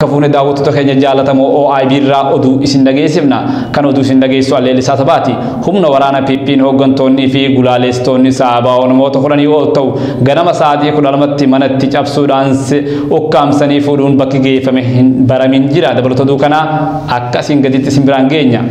Kafuune daawwattoota keenya jaalatamoo OIB irraa oduu isin dhageessifna. Kan oduu isin dhageessu Alleellisaa Sabaati. Humna waraana PP'n hooggantoonnii fi gulaaleessitoonni saabaa namoota 10 ol ta'u ganama sa'aatii 12tti manatti cabsuudhaan ukkaamsanii fuudhuun bakki geeffame hin baramin jira. Dabalata oduu kanaa akka isin gaditti isin biraan geenya.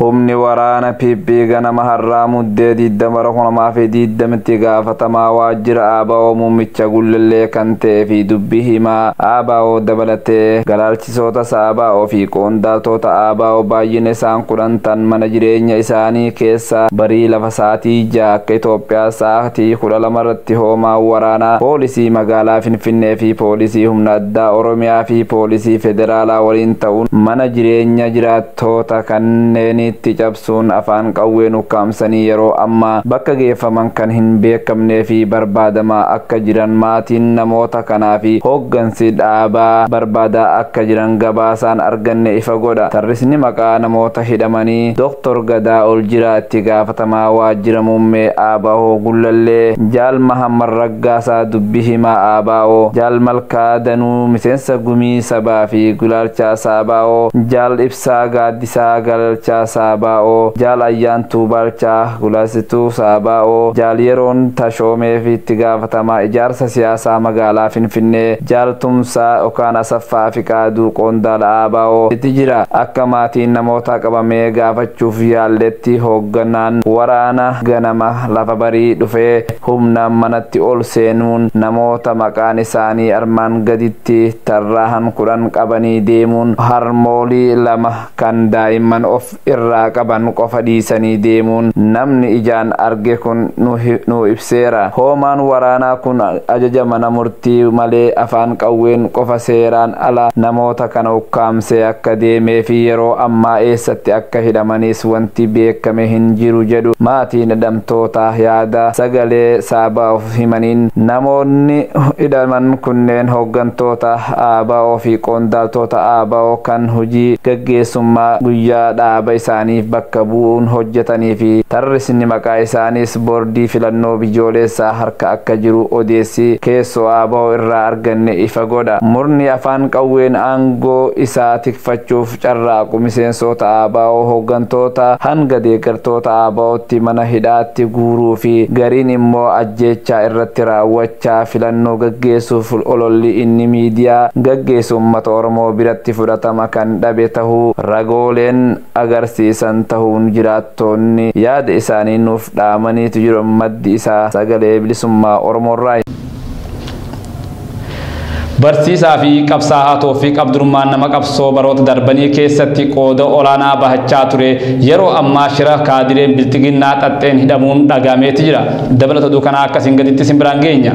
Humni waraana PP ganama har'aa Muddee 20/2020tti gaafatamaa waajjira ABO muummicha Gullallee kan ta'ee fi dubbii himaa ABO dabalatee galaalchisoota ABO fi qondaaltota ABO baay'ina isaan 10 tan mana jireenya isaanii keessa barii lafa sa'aatii 6 akka Itoophiyaa sa'aatii 12 irratti hoomaa waraanaa poolisii magaalaa Finfinnee fi poolisii humna addaa Oromiyaa fi poolisii federaalaa waliin ta'uun mana jireenya jiraattoota kanneen itti cabsuun afaan qawween ukkaamsanii yeroo ammaa bakka geeffaman kan hin beekamnee fi barbaadamaa akka jiran maatiin namoota kanaa fi hooggansi dhaabaa barbaadaa akka jiran gabaasaan arganne ifa godha. Tarrisni maqaa namoota hidhamanii Dr. Gadaa Oljiraa itti gaafatamaa waajjira muummee ABO Gullallee, Jaal Mahammad Raggaasaa dubbii himaa ABO, Jaal Malkaa Danuu miseensa gumii sabaa fi gulaalchaa ABO, Jaal Ibsaa Gaaddisaa Galchaa Saaba'oo, Jaal Ayyaantuu Baalchaa Gulaasituu Saaba'oo, Jaal Yeroon Tashoomee fi itti gaafatamaa ijaarsa siyaasaa magaalaa Finfinnee, Jaal Tumsaa yookaan Asaffaa Fiqaaduu qondaala ABO itti jira. Akka maatiin namoota qabamee gaafachuuf yaalletti hoogganaan waraana ganama lafa barii dhufee humna manatti ol seenuun namoota maqaan isaanii armaan gaditti tarraahan 10 qabanii deemuun harmoolii 2 kan daa'imman of irraa qaban qofa dhiisanii deemuun namni ijaan arge kun nu ibseera. Hoomaan waraanaa kun ajaja mana murtii malee afaan qawween qofa seeraan ala namoota kana ukkaamsee akka deemee fi yeroo ammaa eessatti akka hidhamanis wanti beekame hin jiru jedhu maatiin hidhamtoota yaada sagalee Saabaa'oof himaniin. Namoonni hidhaman kunneen hooggantoota ABO fi qondaaltota ABO kan hojii gaggeessummaa guyyaa dhaaba isaaniif bakka bu'uun hojjetanii fi tarrisni maqaa isaaniis boordii filannoo biyyoolessaa harka akka jiru odeessi keessoo ABO irraa arganne ifa godha. Murni afaan qawween aangoo isaa tikfachuuf carraaqu miseensota ABO hooggantoota hanga deeggartoota ABOtti mana hidhaatti guuruu fi gariin immoo ajjeechaa irratti raawwachaa filannoo gaggeessuuf ololli inni miidiyaa gaggeessu uummata Oromoo biratti fudhatama kan dhabe tahuu ragooleen agarsiisan tahuun jiraattoonni yaada isaanii nuuf dhaamaniitu jiru. Maddi isaa sagalee bilisummaa Oromoorraa. Barsiisaa fi qabsaa'aa Toofiq Abdurrahmaan nama qabsoo baroota darbanii keessatti qooda olaanaa bahachaa ture yeroo ammaa shira kaadireen biltiginnaa xaxxeen hidhamuun dhagameeti jira. Dabalata oduu kanaa akkasiin gaditti isin biraan geenya.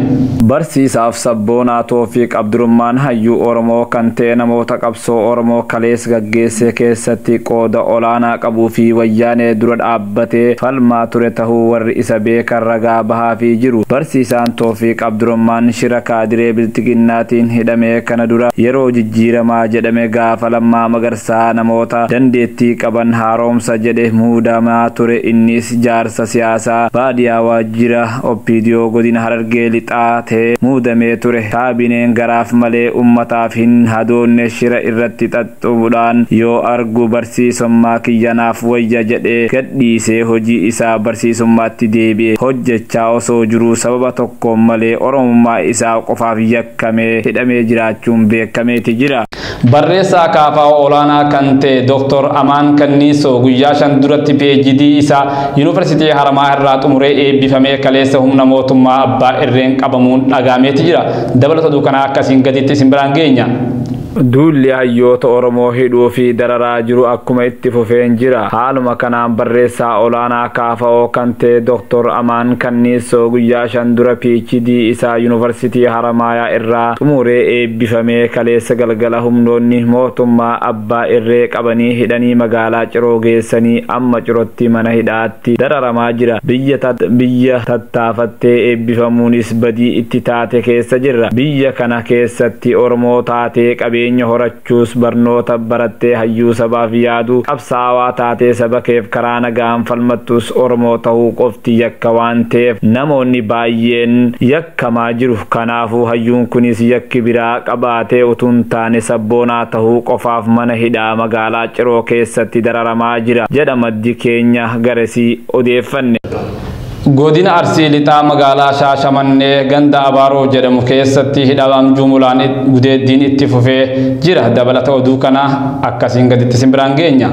Barsiisaaf sabboonaa Toofiq Abdurrahmaan hayyuu Oromoo kan ta'e namoota qabsoo Oromoo kalees gaggeesse keessatti qooda olaanaa qabuu fi wayyaanee dura dhaabbatee falmaa ture tahuu warri isa beekan ragaa bahaa fi jiru. Barsiisaan Toofiq Abdurrahmaan shira kaadiree biltiginnaatiin hidhamee kana dura yeroo jijjiiramaa jedhame gaafa Lammaa Magarsaa namoota dandeettii qaban haaromsa jedhe muudamaa ture. Innis jaarsa siyaasaa baadiyaa waajjira OPDO godina Harargee lixaa ta'ee muudamee ture. Kaabineen garaaf malee ummataaf hin hadoonne shira irratti xaxxuudhaan yoo argu barsiisummaa kiyyanaaf wayya jedhee gadhiisee hojii isaa barsiisummaatti deebi'e hojjechaa osoo jiruu sababa tokkoon malee Oromummaa isaa qofaaf yakkamee hidhamee jiraachuun beekameeti jira. Barreessaa kaafaa olaanaa kan ta'e Dr. Amaan Kanniisoo guyyaa 5 duratti PhD isaa Yuunivarsiitii Haramaa irraa xumuree eebbifamee kaleessa humna mootummaa abbaa irreen qabamuun dhagameeti jira. Dabalata oduu kanaa akkasiin gaditti isin biraan geenya. Duulli hayyoota Oromoo hidhuu fi dararaa jiru akkuma itti fufeen jira. Haaluma kanaan barreessaa olaanaa KFO kan ta'e Dr. Amaan Kanniisoo guyyaa 5 dura PhD isaa Yuunivarsiitii Haramaayaa irraa xumuree eebbifamee kaleessa galgala humnoonni mootummaa abbaa irree qabanii hidhanii magaalaa Ciroo geessanii amma Cirootti mana hidhaatti dararamaa jira. Biyya tattaafattee eebbifamuunis badii itti taate keessa jirra. Biyya kana keessatti Oromoo taatee Qabeenya horachuus barnoota barattee hayyuu sabaaf yaadu qabsaawaa taatee saba keef karaa nagaan falmattus Oromoo ta'uu qofti yakka waan ta'eef namoonni baay'een yakkamaa jiru. Kanaafuu hayyuun kunis yakki biraa qabaatee utuu hin taane sabboonaa ta'uu qofaaf mana hidhaa magaalaa Ciroo keessatti dararamaa jira jedha maddi keenya garasii odeeffanne. Godina Arsii Lixaa magaalaa Shaashamannee ganda Abaaroo jedhamu keessatti hidhamaan jumulaan gudeeddiin itti fufee jira. Dabalata oduu kana akkasiin gaditti simbiraan geenya.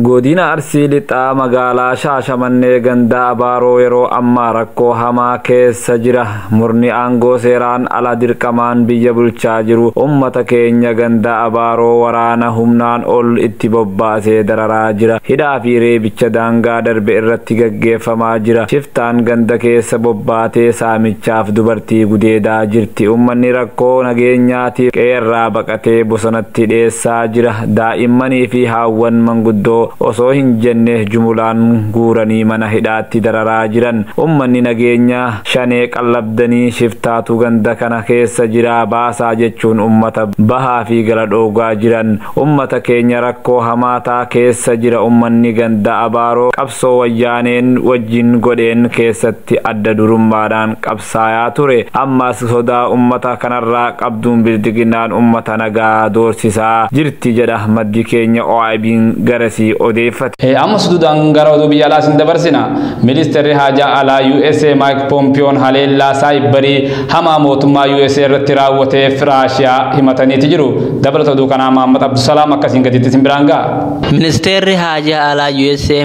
Godina Arsii Lixaa magaalaa Shaashamannee ganda Abaaroo yeroo ammaa rakkoo hamaa keessa jira. Murni aangoo seeraan ala dirqamaan biyya bulchaa jiru ummata keenya ganda Abaaroo waraana humnaan ol itti bobbaasee dararaa jira. Hidhaa fi reebicha daangaa darbe irratti gaggeeffamaa jira. Shiftaan ganda keessa bobbaatee saamichaaf dubartii gudeedaa jirti. Uummanni rakkoo nageenyaatiif qeerraa baqatee bosonatti dheessaa jira. Daa'immanii fi haawwan manguddoo osoo hin jenne jumulaan guuranii mana hidhaatti dararaa jiran. Uummanni nageenya shanee qallabdanii shiftaatu ganda kana keessa jira baasaa jechuun ummata bahaa fi gala dhoogaa jiran. Ummata keenya rakkoo hamaataa keessa jira. Uummanni ganda Abaaroo qabsoo wayyaaneen wajjin godheen keessatti adda durummaadhaan qabsaayaa ture. Ammas sodaa ummata kanarraa qabduun bildiginaan ummata nagaa doorsisaa jirti jedha maddi keenya OIB'n garasii odeeffate. Amma suduudhaan gara oduu biyya alaa isin dabarsina. Ministeerri haajaa alaa USA Mike Pompeoon haleellaa saayibarii hamaa mootummaa USA irratti raawwateef Raashiyaa himataniiti jiru. Dabalata oduu kanaa Mahammad Abdusalaam akkasiin gaditti isin biraan ga'a. Ministeerri haajaa alaa USA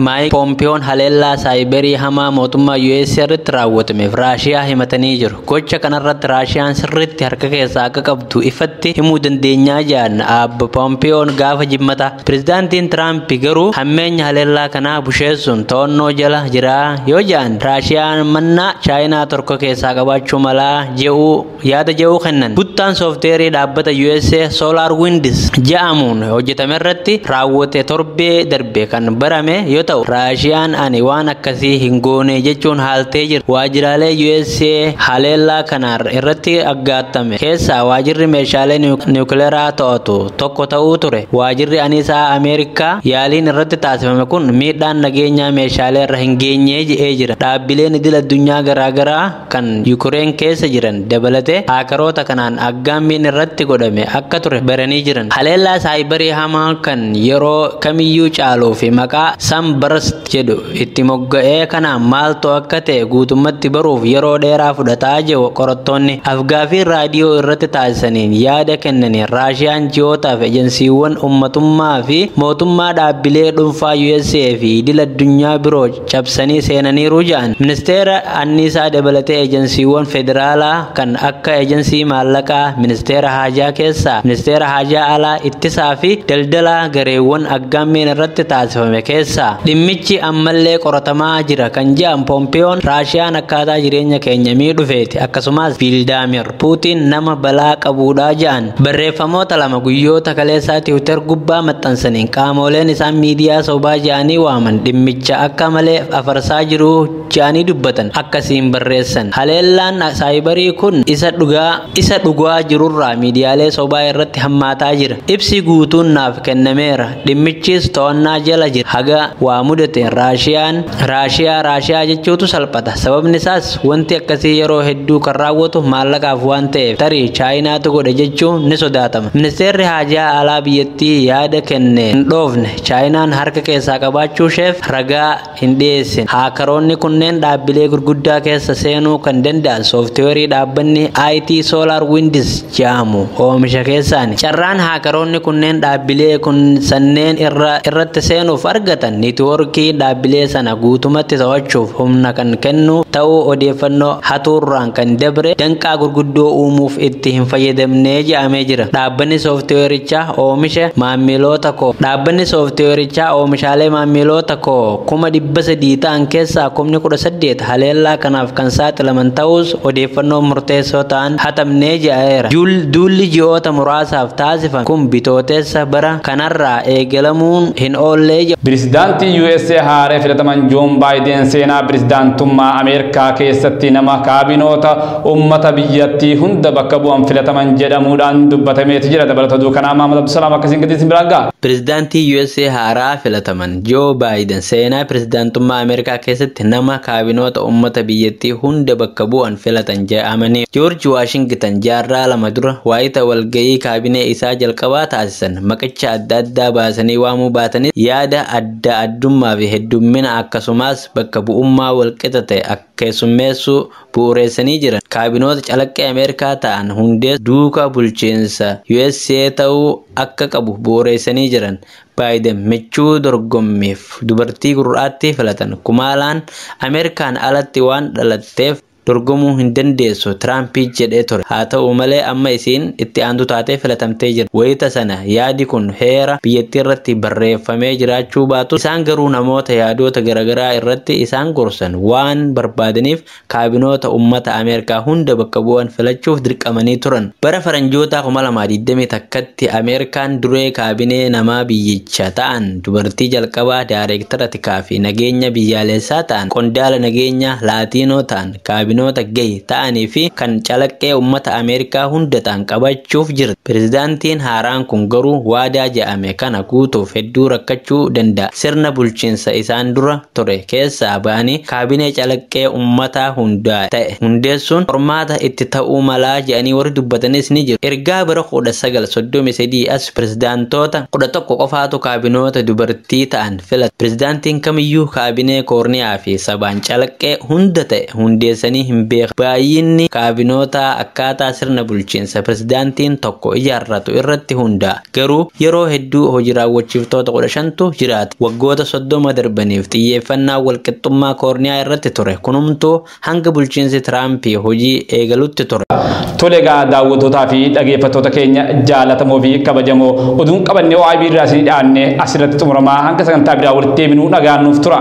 Mike Pompeoon haleellaa saayibarii hamaa mootummaa USA irratti raawwatameef Raashiyaa himatanii jiru. Gocha kanarratti Raashiyaan sirriitti harka keessaa akka qabdu ifatti himuu dandeenyaa jedhan Abba Pompeoon gaafa jimmata. Pirezidaantiin Tiraamp garuu hammeenya haleellaa kanaa busheessuun to'annoo jala jira yoo jedhan Raashiyaan mannaa Chaayinaa tokko keessaa qabaachuu malaa je'uu yaada je'uu kennan. Buttaan soofteerii dhaabbata USA Solar Winds jedhamuun hojjetame irratti raawwate torbee darbe kan barame yoo ta'u Raashiyaan ani waan akkasii hin goone jechuun haaltee jira. Waajjiraalee USA haleellaa kanaa irratti aggaattame keessaa waajjirri meeshaalee niwukileeraa to'atu tokko ta'uu ture. Waajjirri aniisaa Ameerikaa yaaliin irratti taasifame kun miidhaan nageenyaa meeshaalee irra hin geenye je'ee jira. Dhaabbileen idil addunyaa garaagaraa kan Yukureen keessa jiran dabalatee haakaroota kanaan aggaammiin irratti godhame akka ture baranii jiran. Haleellaa saayibarii hamaa kan yeroo kamiyyuu caaluu fi maqaa Sunburst jedhu itti mogga'ee kanaan maaltu akka ta'e guutummatti baruuf yeroo dheeraa fudhataa jiru qorattoonni afgaaffii raadiyoo irratti taasisaniin yaada kennaniin Raashiyaan ji'ootaaf ejensiiwwan uummatummaa fi mootummaa dhaabbilee dhuunfaa USA fi idil addunyaa biroo cabsanii seenaniiru jedhan. Ministeera anniisaa dabalatee ejensiiwwan federaalaa kan akka ejensii maallaqaa, ministeera haajaa keessaa, ministeera haajaa alaa, ittisaa fi daldalaa gareewwan aggaammiin irratti taasifame keessaa dhimmichi ammallee qoratamaa jira kan jedhan Pompeoon Raashiyaan akkaataa jireenya keenya miidhufeeti akkasumas Vilaadimir Puutiin nama balaa qabuudha jedhan. Barreeffamoota lama guyyoota kaleessaa Tiwiitar gubbaa maxxansaniin qaamoleen isaan miidiyaa sobaa jedhanii waaman dhimmicha akka malee afarsaa jiru jedhanii dubbatan akkasiin barreessan. Haleellaan saayibarii kun isa dhugaa jirurraa miidiyaalee sobaa irratti hammaataa jira. Ibsi guutuun naaf kennameera. Dhimmichis to'annaa jala jira. Haga waa mudate Raashiyaa jechuutu salphata. Sababni isaas wanti akkasii yeroo hedduu kan raawwatu maallaqaaf waan ta'eef tarii Chaayinaatu godhe jechuun ni sodaatama. Ministeerri haajaa alaa biyyattii yaada kenne hin dhoofne Chaayinaan harka keessaa qabaachuu isheef ragaa hin dhiyeessine. Haakaroonni kunneen dhaabbilee gurguddaa keessa seenuu kan danda'an sooftiweerii dhaabbanni IT Solar Winds jedhamu oomisha keessaani. Carraan haakaroonni kunneen dhaabbilee kun sanneen irratti seenuuf argatan neetwoorkii dhaabbilee sana guutumatti to'achuuf humna kan kennu ta'uu odeeffannoo hatuurraan kan dabre danqaa gurguddoo uumuuf itti hin fayyadamne jedhamee jira. Dhaabbanni sooftiweerichaa oomisha maamiloota koo Dhaabbanni sooftiweerichaa oomishaalee maamiloota koo 300,000 ta'an keessaa 18,000 haleellaa kanaaf kan saaxilaman ta'us odeeffannoo murteessoo ta'an hatamnee jedheera. Duulli ji'oota muraasaaf taasifame kun bitootessa bara kanarraa eegalamuun hin oollee jedhu. Pirezidaantii USA haaree filataman Joon Baayiden seenaa pirezidaantummaa Ameerikaa keessatti nama kaabinoota uummata biyyattii hunda bakka bu'an filataman jedhamuudhaan dubbatameeti jira. Dabalata oduu kanaa Mahamad Abdusalaam akkasiin gadi isin biraan ga'a. Pirezidaantii USA haaraa filataman Joo Baayiden seenaa pirezidaantummaa Ameerikaa keessatti nama kaabinoota uummata biyyattii hunda bakka bu'an filatan jedhamanii. Joorji Waashingtan jaarraa lama dura waayita walgayii kaabinee isaa jalqabaa taasisan maqicha adda addaa baasanii waamuu baatanis yaada adda addummaa fi heddummina akkasumas bakka bu'ummaa walqixa ta'e keessummeessuu bu'uureessanii jiran. Kaabinoota calaqqee Ameerikaa ta'an hundee duuka bulchiinsa USA ta'uu akka qabu bu'uureessanii jiran. Baayiden michuu dorgommiif dubartii gurraattii filatan. Kumaalaan Ameerikaan alatti waan dhalatteef dorgomuu hin dandeessu Tiraampii jedhee ture. Haa ta'u malee amma isiin itti aantu taatee filatamtee jirti. Wayita sana yaadi kun heera biyyattii irratti barreeffamee jiraachuu baatu isaan garuu namoota yaadota garaagaraa irratti isaan gorsan waan barbaadaniif kaabinoota uummata Ameerikaa hunda bakka bu'an filachuuf dirqamanii turan. Bara faranjoota 2021tti Ameerikaan duree kaabinee namaa biyyicha ta'an dubartii jalqabaa daayireektara tikaa fi nageenya biyyaalessaa ta'an qondaala nageenya laatiinoo ta'an kaabinoota gay ta'anii fi kan calaqqee uummata Ameerikaa hunda ta'an qabachuuf jirti. Pirezidaantiin haaraan kun garuu waadaa jedhame kana guutuuf hedduu rakkachuu danda'a. Sirna bulchiinsa isaan dura ture keessaa ba'anii kaabinee calaqqee uummataa hundaa ta'e hundeessuun qormaata itti ta'uu malaa jedhanii warri dubbatanis ni jiru. Ergaa bara 1933 as pirezidaantoota 11 qofaatu kaabinoota dubartii ta'an filata. Pirezidaantiin kamiyyuu kaabinee koorniyaa fi sabaan calaqqee hunda ta'e hundeessanii hin beekan. Baay'inni kaabinootaa akkaataa sirna bulchiinsa pirezidaantiin tokko ijaarratu irratti hundaa'a. Garuu yeroo hedduu hojii raawwachiiftoota 15tu jiraata. Waggoota 30 darbaniif xiyyeeffannaa walqixxummaa koorniyaa irratti ture. Kunumtuu hanga bulchiinsi Tiraampii hojii eegalutti ture. Tole egaa daawwattootaa fi dhaggeeffattoota keenya jaallatamoo fi kabajamoo oduun qabannee OIB irraa isinii dhiyaanne asirratti xumuramaa hanga sagantaa biraa walitti deebinuu nagaan nuuf tura.